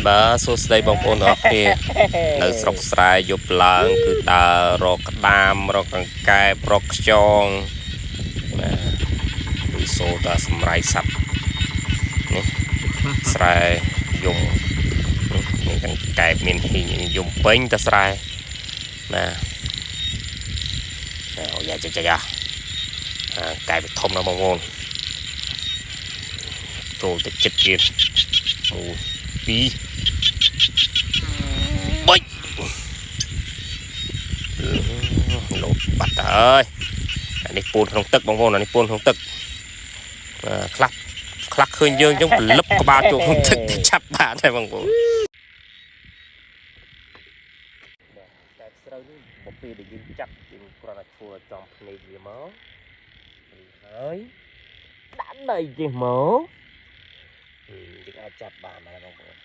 បាទសួស្តីបងប្អូនទាំងអស់គ្នានៅស្រុកស្រែយប់ឡើងគឺដើររកក្តាមរកកង្កែបរកខ្យងបាទឬសូតាសម្រាយសัตว์នេះស្រែយំនេះមានកង្កែបមានហ៊ីងយំពេញតែស្រែបាទអូយ៉ាចាចាយ៉ាអាកែបធំណាស់បងប្អូនចូលទៅចិត្តទៀត1 2 3លោតបាត់ទៅហើយអានេះពូនក្នុងទឹកបងប្អូនអានេះពូនក្នុងទឹកខ្លះខ្លះឃើញយើងអញ្ចឹងព្រលឹបក្បាលចូលក្នុងទឹកទៅឆាប់បានហើយបងប្អូនតែស្រូវនេះបើពេលដែលយើងចាប់យើងគ្រាន់តែឈួលឲ្យចំភ្នែកវាមកហើយដាក់ដីចេះមកយើងអាចចាប់បានហើយបងប្អូន។